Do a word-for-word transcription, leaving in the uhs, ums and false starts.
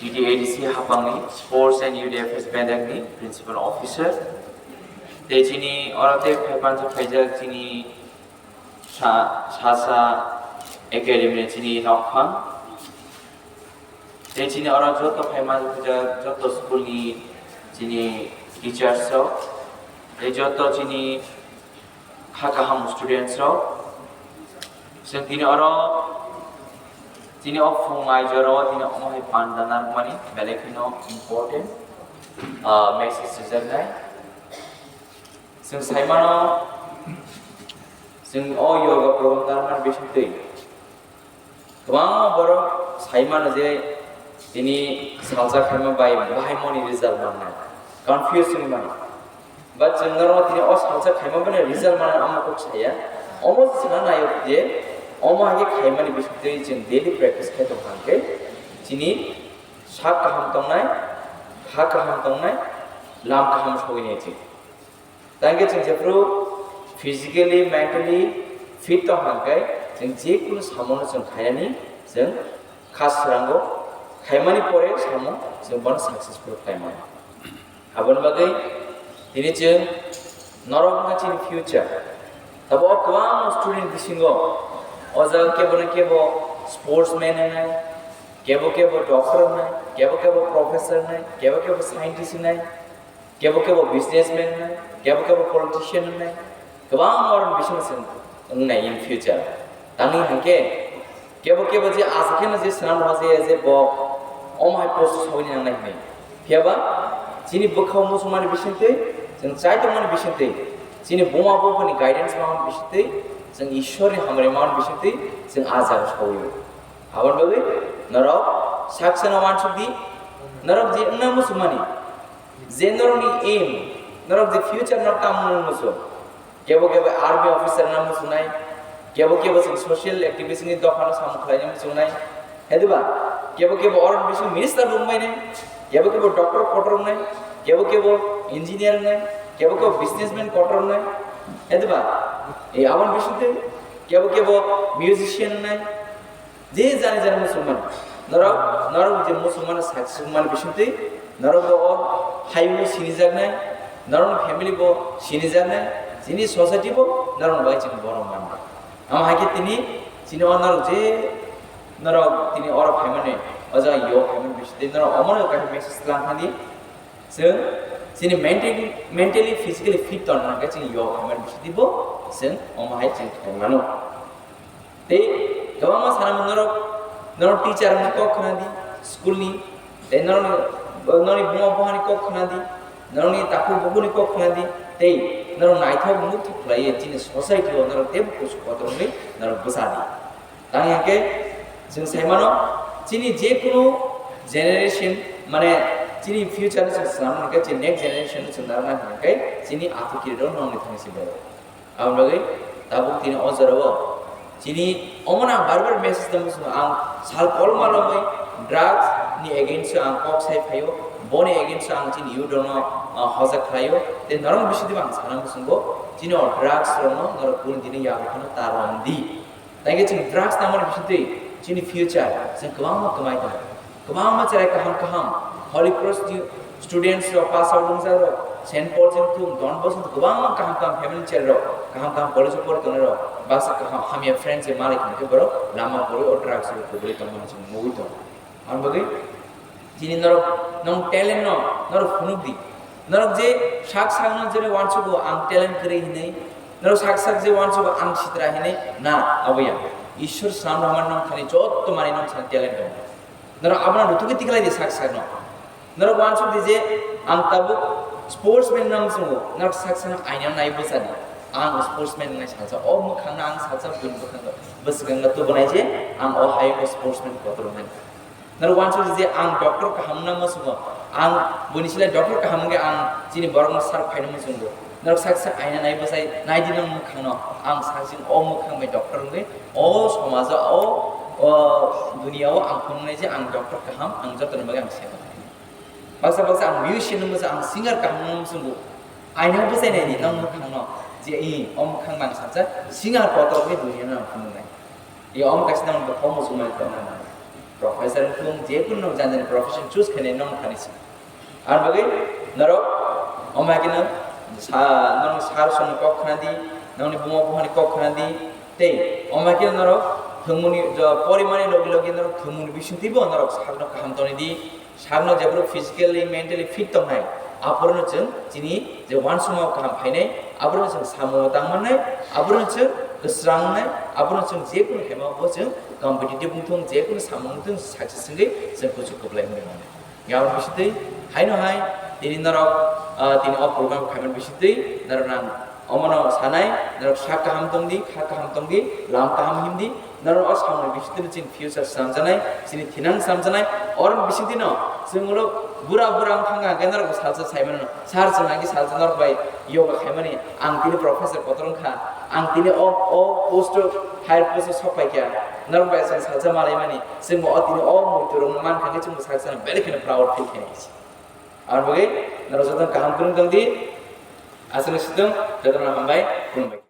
T T A D C hapangni Sports and Youth Affairs bedekni Principal Officer. Tei chini oro tei phaipanjak phaijak chini sa-, Sasa Academy ni chini nokphang. Tei chini oro joto phaimanjak phaijak joto school ni chini teachers rok, tei joto chini kha kaham students rok. Chwng tini oro, tini o phung aijoro tini omo hai panda narwkmani belai kheno important, ah, message rijaknai. Chwng saimano, chwng o yoga program narwkmani bisingtwi kwbangma borok sai mano je tini salsa khaima bai bahai moni result mannai, confuse wngwi mano. But chwng norok tini o salsa khaima bai result mannai omo kok saya. Omo chwngno naio je omo hai khe khaimani bisingtwi chwng daily practice khai tong kha hwnkhe chini sak kaham tongnai, ha kaham tongnai, lam kaham sogwi nai chwng. Tangkhe chwng jephru physically, mentally fit tong hwnkhe chwng jekunu samono chwng khainani chwng kha srango, khaimani pore samo chwng bono successful khlaimano. Aboni bagwi tini chwng norok wngkha chini future. Tabo o kwbangma student bisingo o jaga kebo na kebo sportsman wngnai, kebo kebo doctor wngnai, kebo kebo professor wngnai, kebo kebo scientist wngnai, kebo kebo businessman wngnai, kebo kebo politician wngnai, kwbang oroni bisingo chwng wngnai in future. Tangwi hwnkhe kebo kebo je asa kheno je swnam rwma je, je bo omo hai post sogwi nangnai hwnwi. Phiyaba chini bwkhao muchungmani bisingtwi, chwng chai tongmani bisingtwi, chini buma buphani guidance mani bisingtwi, chwng Ishwarni hamari mani bisingtwi chwng ah jaga sogwi. Aboni bagwi norok sak sano uansuk di, norok je wngna muchungmani, je norokni aim, norok je future no tamo wngna muchung, kebo kebo army officer wngna muchungnai, kebo kebo chwng social activist ni dophano samung khlaina muchungnai, hai diba? Kebo kebo oroni bising minister bo wngbainai, kebo kebo doctor kotor wngnai, kebo kebo engineer wngnai, kebo kebo businessman kotor wngnai, hai diba? E aboni bisingtwi kebo kebo musician wngnai, je jani jani musulman, norok, norok je musulman sak sukmani bisingtwi, norok bo o hayung sinijaknai, norok family bo sinijaknai, chini society bo norok bai chini borok manna. Ama hai khe tini chini o norok je norok tini oro phaimani, o jaga yo phaimani bisingtwi norok omono kaisa message tlang thani, chwng chini mentally, mentally, physically fit tongna hwnkhe chini yo phaimani bisingtwi bo chwng omo hai chwng thangmano. Tei kwbangma sana norok, norok teacher ni kok khna di, school ni, tei norok, norok ni buma buha ni kok khna di, norok ni takhuk bukhuk ni kok khna di, tei norok naithok muthok khlai chini society o norok tebo kusu kotor wngwi norok bwsa di. Tang hwnkhe chwng sai mano chini je kunu generation, mane chini future no chwng swnam hwnkhe chini next generation no chwng narwkna hwnkhe chini aphuru kiri rok nongni thani si bo. Aboni bagwi tabuk tini o jorao chini omono ang bar bar message tongwi swngo, ang sal kolma romwi drugs ni against o ang kok sai phaio, boni against o ang chini youth rokno, ah, hoja khlaio, tei norok bisingtwi ang sana muchungo chini o drugs rokno norok kunu dini yago phano ta rom di. Tei khe chwng drugs nangmani bisingtwi chini future chwng kwbangma kwmai tongo. Kwbangma cherai kaham kaham Holy Cross ni students rok, pass out wngjak rok, Saint Paul Jengthung, Don Bosco, kwbangma kaham kaham family cherai rok, kaham kaham college o pori tongnai rok, baksa kaham hamya friends se malai tongkhe borok lama pori o drugs rok kwbwrwi tongmani chwng nugwi tongo. Aboni bagwi chini norok, nong talent no norok phunuk di. Norok je sak sak no je uansugo ang talent kwrwi hinwi, norok sak sak je uansugo ang sitra hinwi, na, abo ya. Ishwar swnam rwmani nong thani jotto manwi nong thani talent tongo. Norok abono rutugwi tikhlai di sak sak no. Norok uansuk di je ang tabuk sportsman nang sungo, norok sak sak no aina nai bwsa di. Ang sportsman wngnai salsa, o mwkhang no ang salsa buini bwkhang no bwswk wngna tubunai je ang o hai o sportsman kotor wngnai. Norok uansuk di je ang doctor kaham wngna muchungo, ang buini silai doctor kaham wngkhe ang chini borokno serve khaina muchungo. Norok sak sak aina nai bwsai nai di nang mwkhang no, ang sak sing o mwkhang bai doctor wngwi o somajo o, o duniya o ang phunuknai je ang doctor kaham, ang joto ni bagwi ang seba khainai. Baksa baksa ang musician wngmasa ang singer kaham wngna muchungo. Aina bwsai nai di nang mwkhang no je i o mwkhang bai ang salsa singer kotor wngwi duniya no ang phunuknai. I o mwkhang kaisa nang bo muchungmani tongna nang. professor wngthung, je kunu norok jani jani profession choose khainai nong thani si. Ar bagwi norok omo hai kheno sa-, norok sir songni kok khna di, nongni buma buphani kok khna di, tei omo hai kheno norok thwngmungni jo-, porimani logi logi norok thwngmungni bisingtwibo norok sakno kaham tongwi di, sakno jephuru physically, mentally fit tongnai, aphuru chwng chini je uansukma kaham phainai, aphuru chwng samungo tang mannai, aphuru chwng kwsrang wngnai, aphuru chwng je kunu hema bo chwng competitive wngthung, je kunu samung wngthung, success wngwi chwng kuchuk kwplai wngwi mannai. Yang bisitwi, haino hai, tini norok, ah, tini o program khaimani bisitwi, norok nang omono sanai, norok sak kaham tongdi, kha kaham tongdi, lam kaham himdi, norok o samung bisitwi chini future swnamjanai, chini thinang swnamjanai, oro bisitwino chwng ulo bura bura wng thangkha hwnkhe norok salsa saimano, sir chwng hwnkhe salsa norok bai yoga khaimani, ang tini professor kotor wngkha, ang tini o, o post o, higher post o sok paikha, norok bai chwng salsa malaimani, chwngbo o tini o muitu rokno mankha khe chwngbo sak chwngno belai kheno proud feel khainai se. Aboni bagwi norok jotono kaham kwrwng tongdi, aswk no sitwng, jotono hambai, khulumbai.